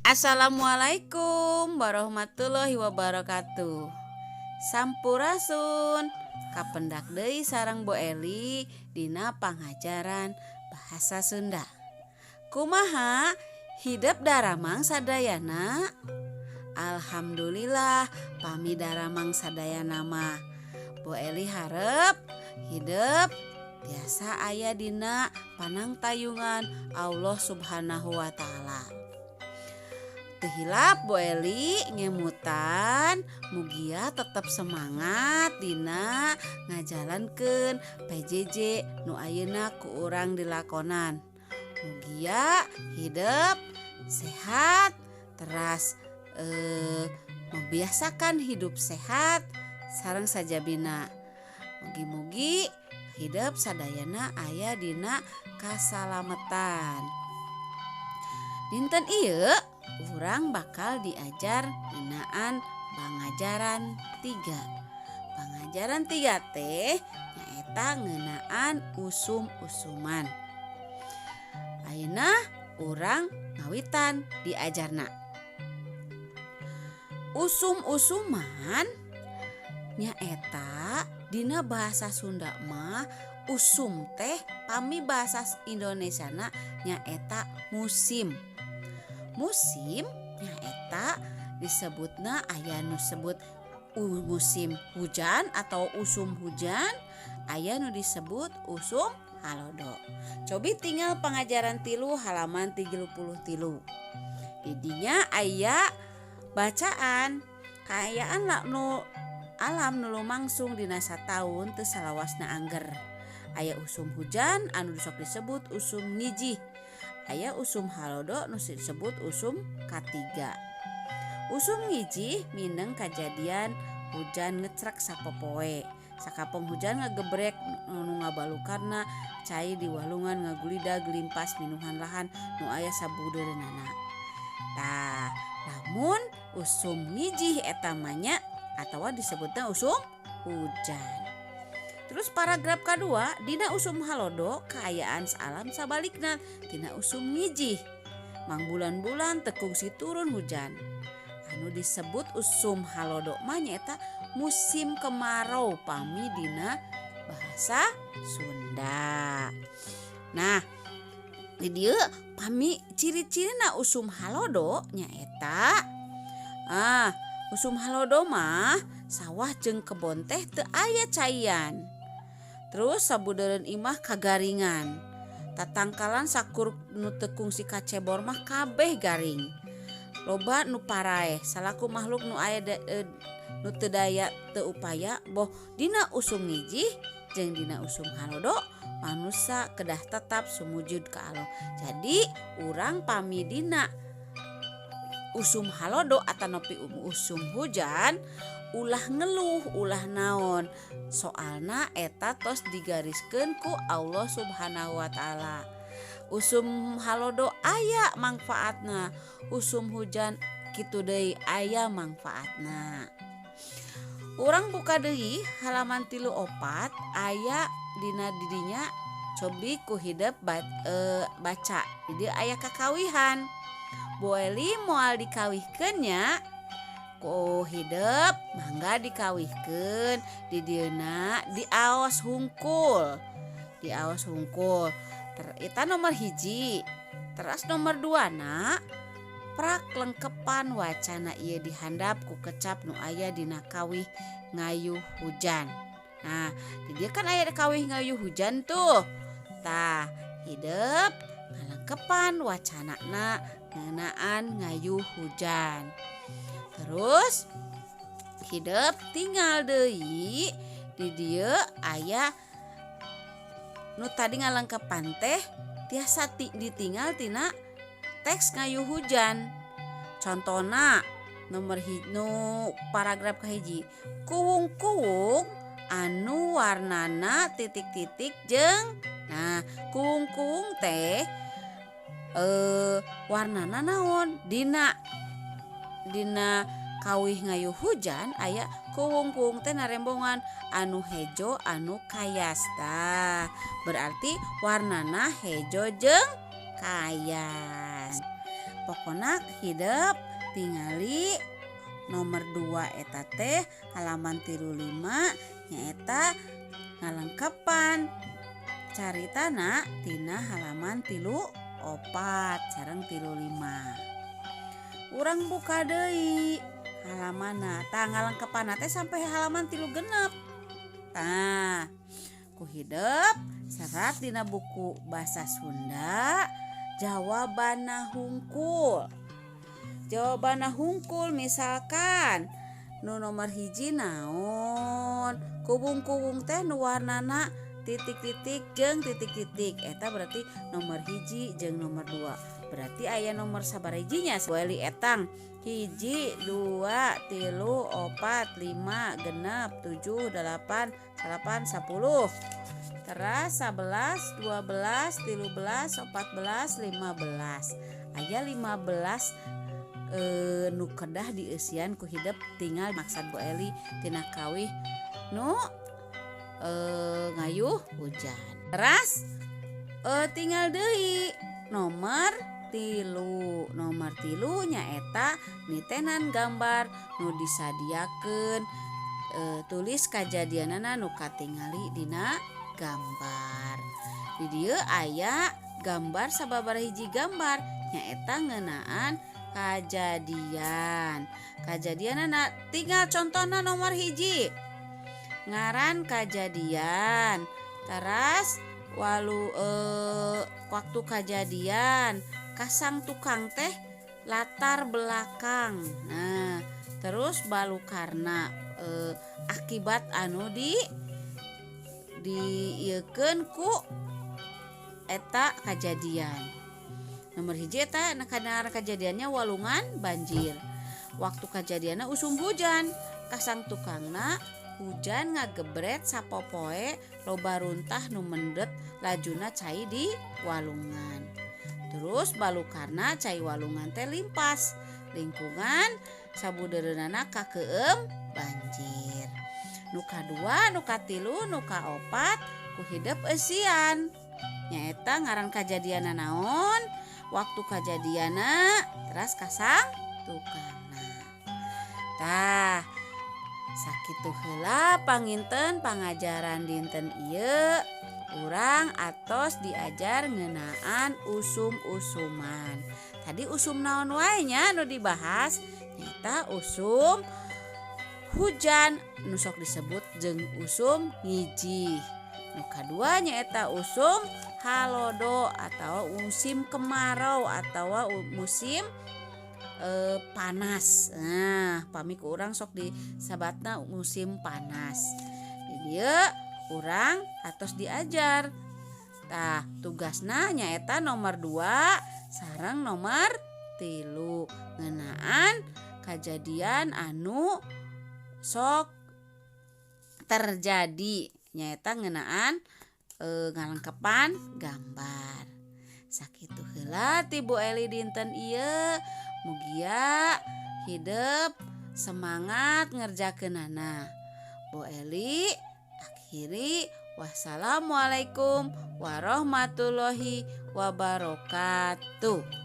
Assalamualaikum warahmatullahi wabarakatuh. Sampurasun. Kapendak deui sareng Bu Eli dina pangajaran bahasa Sunda. Kumaha hidep daramang sadayana? Alhamdulillah pami daramang sadayana mah. Bu Eli harep hidep tiasa aya dina panangtayungan Allah Subhanahu wa taala. Teu hilap Bu Eli ngemutan mugia tetep semangat dina ngajalankeun PJJ nu ayeuna ku urang dilakonan. Mugia hidep sehat teras membiasakan hidup sehat sareng sajabina. Mugi-mugi hidep sadayana aya dina kasalametan. Dinten ieu urang bakal diajar ngeunaan pangajaran 3. Pangajaran 3 teh nyaeta ngeunaan usum-usuman. Ayeuna urang ngawitan diajarna. Usum-usuman nyaeta dina bahasa Sunda mah usum teh pami bahasa Indonesiana nyaeta musim. Musim nyaeta disebutna aya nu sebut musim hujan atau usum hujan, aya nu disebut usum halodo. Cobi tinggal pangajaran 3 halaman 33. Di dinya aya bacaan kaayaan nu alam nu lumangsung dina sataun teu salawasna angger. Aya usum hujan anu sok disebut usum ngijih. Aya usum halodo nu disebut usum katiga. Usum ngijih mineng kajadian hujan ngecrek sapopoe. Sakapeng hujan ngagebrek nu ngabalukarna cai di walungan ngagulidag limpas minuhan lahan nu aya sabudeureunana. Tah, lamun usum ngijih eta mah nya atawa disebutna usum hujan. Terus paragraf kadua dina usum halodo kaayaan alam sabalikna tina usum ngijih. Mangbulan-bulan teu kungsi turun hujan. Anu disebut usum halodo mah nyaeta musim kemarau pami dina bahasa Sunda. Nah, di dieu pami ciri-cirina usum halodo nyaeta usum halodo mah sawah jeung kebon teh teu aya caian. Terus sabudeureun imah kagaringan. Tatangkalan sakur nu teu kungsi kacebor mah kabeh garing. Loba nu paraeh salaku makhluk nu aya nu teu daya teu upaya boh dina usum ngijih jeung dina usum halodo manusa kedah tetap sumujud ka Allah. Jadi urang pami dina usum halodo atanapi usum hujan ulah ngeluh ulah naon, soalna eta tos digariskeun ku Allah Subhanahu wa taala. Usum halodo aya mangfaatna, usum hujan kitu deui aya mangfaatna. Urang buka deui halaman 34 aya dina didinya cobi ku hidep baca. Di dieu aya kakawihan. Bu Eli moal dikawihkeun nya. Ku hidep mangga dikawihkeun di dieuna diaos hungkul. Diaos hungkul. Eta nomor 1. Teras nomor 2 na prak lengkepan wacana ieu dihandap ku kecap nu aya dina kawih ngayuh hujan. Nah, di dieu kan aya kawih ngayuh hujan tuh. Tah, hidep ngalengkepan wacanana ngeunaan ngayuh hujan. Terus hidep tinggal deui di dieu aya nu tadi ngalengkepan teh tiasa ditinggal tina teks ngayuh hujan. Contona nomor nu paragraf kahiji, kuwung-kuwung anu warnana titik-titik jeung. Nah, kuwung-kuwung teh warnana naon? Dina kawih ngayuh hujan aya kuwung-kuwung teh narembongan anu hejo anu kayas. Tah, berarti warnana hejo jeung kayas. Pokona hidep tingali nomor 2 eta teh halaman 35 nyaeta ngalengkepan caritana tina halaman 34 sareng 35. Urang buka deui halamanna. Tah ngalengkepanna teh sampai halaman 36. Tah ku hidep serat dina buku bahasa Sunda jawabanna hungkul. Jawabanna hungkul misalkan nu nomor 1 naon, kubung-kubung teh nu warnana titik-titik jeung titik-titik, eta berarti nomor 1 jeung nomor 2. Berarti aya nomor sabaraha hijinya? Bu Eli etang 1 2 3 4 5 6 7 8 9 10. Teras 11 12 13 14 15. Aya 15 nu kedah dieusian ku hidep tinggal maksad Bu Eli tina kawih nu ngayuh hujan. Teras tinggal deui nomor 3. Nomor 3 nyaeta nitenan gambar nu disadiakeun, tulis kajadianana nu katingali dina gambar. Di dieu aya gambar sababaraha hiji gambar nyaeta ngeunaan kajadian. Kajadianana tinggal contohna nomor 1. Ngaran kajadian. Teras walu waktu kajadian, kasang tukang teh latar belakang. Nah, terus balukarna akibat anu diieukeun ku eta kajadian. Nomor 1 eta kana kajadiannya walungan banjir. Waktu kajadianna usum hujan, kasang tukangna hujan ngagebret sapopoe loba runtah nu mendet lajuna cai di walungan. Terus balukarna cai walungan teh limpas lingkungan sabudeureunana kakeueum banjir. Nu kadua, nu katilu, nu kaopat ku hidep eusian. Nyaeta ngaran kajadianna naon, waktu kajadianna, teras kasang tukangna. Tah, sakitu heula panginten pangajaran dinten ieu. Urang atos diajar ngeunaan usum-usuman. Tadi usum naon wae nya nu dibahas? Nyaeta usum hujan nu sok disebut jeung usum ngijih. Nu kadua nyaeta usum halodo atau musim kemarau atau musim panas. Nah, pami ku urang sok disebatna musim panas. Di dieu urang atos diajar. Tah, tugasna nyaeta nomor 2 sareng nomor 3 ngeunaan kajadian anu sok terjadi nyaeta ngeunaan ngalengkepan gambar. Sakitu heula ti Bu Eli dinten ieu. Mugia hidep semangat ngerjakeunana. Bu Eli akhiri, wassalamualaikum warahmatullahi wabarakatuh.